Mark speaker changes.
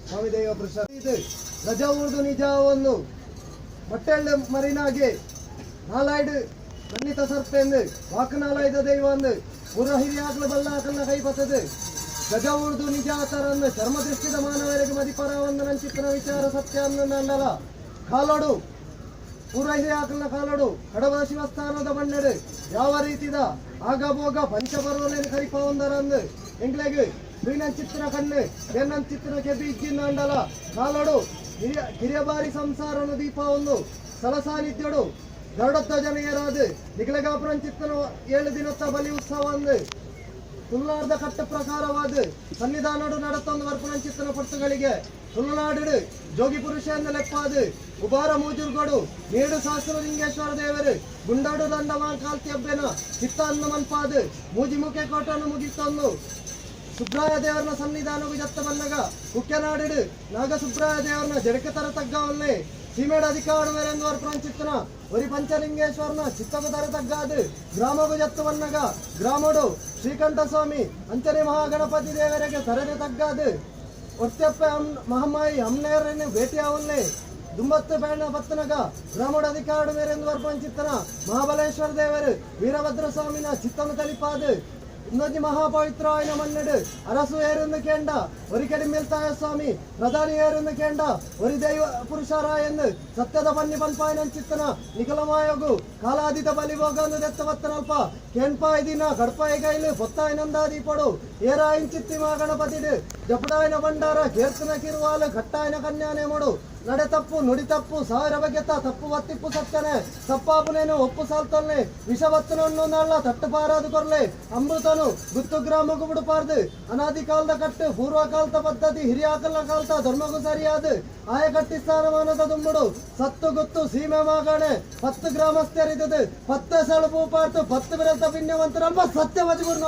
Speaker 1: ಸ್ವಾಮಿ ದೈವ ಪ್ರಸಾದ ಇದು ಗಜ ಊರ್ದು ನಿಜವನ್ನು ಮಟ್ಟೆಳ್ಳ ಮರಿನಾಗೆ ನಾಲಾಯ್ಡು ನನ್ನಿತ ಸರ್ಪೆಂದು ವಾಕ್ ನಾಲಾಯ್ದ ದೈವ ಅಂದು ಪುರ ಹಿರಿಯಾಗ್ಲ ಬಲ್ಲಾಕಲ್ನ ಕೈ ಪತ್ತದು ಗಜ ಊರ್ದು ನಿಜ ಆತರನ್ನು ಚರ್ಮ ದೃಷ್ಟಿದ ಮಾನವರಿಗೆ ಮದಿಪರವನ್ನು ನಂಚಿತ್ತನ ವಿಚಾರ ಸತ್ಯ ಅನ್ನು ನನ್ನಲ ಕಾಲೋಡು ಪೂರ ಹಿರಿಯಾಕಲ್ನ ಕಾಲೋಡು ಕಡಬ ಶಿವಸ್ಥಾನದ ಬಣ್ಣಡು ಯಾವ ರೀತಿದ ಆಗ ಭೋಗ ಪಂಚಪರ್ವಲೇನು ಕರಿಪವಂದರಂದು ಎಂಗ್ಲೆಗ್ ಶ್ರೀನಂಚಿತ್ತಿನ ಕಣ್ಣು ಕೆನ್ನಂಚಿತ್ತಿನ ಕೆಬಿ ಇಜ್ಜಿನ ಅಂಡಲ ಕಾಲೋಡು ಹಿರಿಯ ಕಿರಿಯಬಾರಿ ಸಂಸಾರನು ದೀಪ ಒಂದು ಸಲಸಾನಿದ್ಯಡು ಗರುಡತ್ತ ಜನಯರಾದು ನಿಗಲಗಾಪುರಂಚಿತ್ತನ 7 ದಿನತ್ತ ಬಲಿ ಉತ್ಸವ ಅಂದು ತುಳುನಾಡ್ದ ಕಟ್ಟ ಪ್ರಕಾರವಾದ ಸನ್ನಿಧಾನಡು ನಡತೊಂದು ವರ್ಪಣಂಚಿತ್ತನ ಪೊರ್ತುಗಳಿಗೆ ತುಳುನಾಡು ಜೋಗಿ ಪುರುಷ ಎಂದ ಲೆಪ್ಪಾದು ಉಬಾರ ಮೂಜುರ್ಗೋಡು ನೀಡು ಶಾಸ್ತ್ರ ದೇವರು ಗುಂಡಾಡು ದಂಡವ ಕಾಲ್ತಿ ಅಬ್ಬೆನ ಚಿತ್ತ ಅನ್ನು ಮನ್ಪಾದು ಮೂಜಿ ಮುಖೆ ಕೋಟನ್ನು ಮುಗಿತೊಂದು ಸುಬ್ರಾಯ ದೇವರನ ಸನ್ನಿಧಾನವು ಜತ್ತ ಬನ್ನಗ ಕುಕ್ಕೆನಾಡು ನಾಗಸುಬ್ರಾಯ ದೇವರನ ಜಡಕತರ ತಗ್ಗವನ್ನೇ ಸೀಮೇಡ ಅಧಿಕಾರ ಮೇರೆಂದು ವರ್ಪಣಂಚಿತ್ತನ ಒರಿ ಪಂಚಲಿಂಗೇಶ್ವರನ ಚಿತ್ತకు ತರ ತಗ್ಗಾದು ಗ್ರಾಮವು ಜತ್ತ ಬನ್ನಗ ಗ್ರಾಮಡು ಶ್ರೀಕಂಠ ಸ್ವಾಮಿ ಅಂಚನೆ ಮಹಾಗಣಪತಿ ದೇವರಿಗೆ ತರದೆ ತಗ್ಗಾದು ಒತ್ತೆಪ್ಪ ಮಹಮ್ಮಾಯಿ ಅಮ್ನೇರನ್ನು ಭೇಟಿಯಾವನ್ನೇ ದುಂಬತ್ತು ಬೇಣ ಬತ್ತನಗ ಗ್ರಾಮಡ ಅಧಿಕಾರ ಮೇರೆಂದು ವರ್ಪಂಚಿತ್ತನ ಮಹಾಬಲೇಶ್ವರ ದೇವರು ವೀರಭದ್ರ ಸ್ವಾಮಿನ ಚಿತ್ತನು ತಲಿಪಾದು. ಇಂದೊಂಜಿ ಮಹಾಪವಿತ್ರವಾಯಿನ ಮಣ್ಣಡು ಅರಸು ಏರುಂದು ಕೇಂಡ ಒರಿ ಕಡಿಮೆಲ್ತಾಯ ಸ್ವಾಮಿ ಪ್ರಧಾನಿ ಏರುಂದು ಕೇಂಡ ಒರಿ ದೈವ ಪುರುಷರಾಯಂದು ಸತ್ಯದ ಬನ್ನಿ ಪನ್ಪಾಯನಂಚಿತ್ತನ ನಿಖಲಮಾಯೋಗು ಕಾಲಾದಿತ ಬಲಿಭೋಗಂದು ದೆತ್ತ ಬತ್ತನಲ್ಪ ಕೇನ್ಪಾಯ್ ದಿನ ಗಡ್ಪಾಯಿ ಗೈಲು ಬೊತ್ತಾಯಿ ನಂದಾದೀಪಡು ಏರಾಯಿಂಚಿತ್ತಿ ಮಾ ಗಣಪತಿಡು ಜಪಡಾಯನ ಭಂಡಾರ ಕೀರ್ತನ ಕಿರುವಾಲು ಘಟ್ಟಾಯನ ಕನ್ಯಾನೆ ಮೊಡು ನಡೆ ತಪ್ಪು ನುಡಿ ತಪ್ಪು ಸಾವಿರ ಬಗೆತ ತಪ್ಪು ಒತ್ತಿಪ್ಪು ಸತ್ತನೆ ತಪ್ಪಾಪುನೇನು ಒಪ್ಪು ಸಾಲ್ತೊಲ್ನೆ ವಿಷವತ್ತನನ್ನು ನಲ್ಲ ತಟ್ಟು ಪಾರಾದು ಕೊರ್ಲೆ ಅಮೃತನು ಗುತ್ತು ಗ್ರಾಮಕ್ಕೂ ಬಿಡುಪಾರ್ದು ಅನಾದಿ ಕಾಲದ ಕಟ್ಟು ಪೂರ್ವ ಕಾಲದ ಪದ್ಧತಿ ಹಿರಿಯಾಕಲ್ಲ ಕಾಲದ ಧರ್ಮಕ್ಕೂ ಸರಿಯಾದ ಆಯ ಕಟ್ಟಿ ಸ್ಥಾನಮಾನದ ದುಂಬುಡು ಸತ್ತು ಗುತ್ತು ಸೀಮೆ ಮಾಗಣೆ 10 ಗ್ರಾಮಸ್ಥರಿದ್ದದು 10 ಸಳು ಪಾರ್ತು 10 ವಿರಲ್ತ ಪಿಣ್ಯವಂತರಲ್ವ ಸತ್ಯ ಮಜಬೂರ್ನ.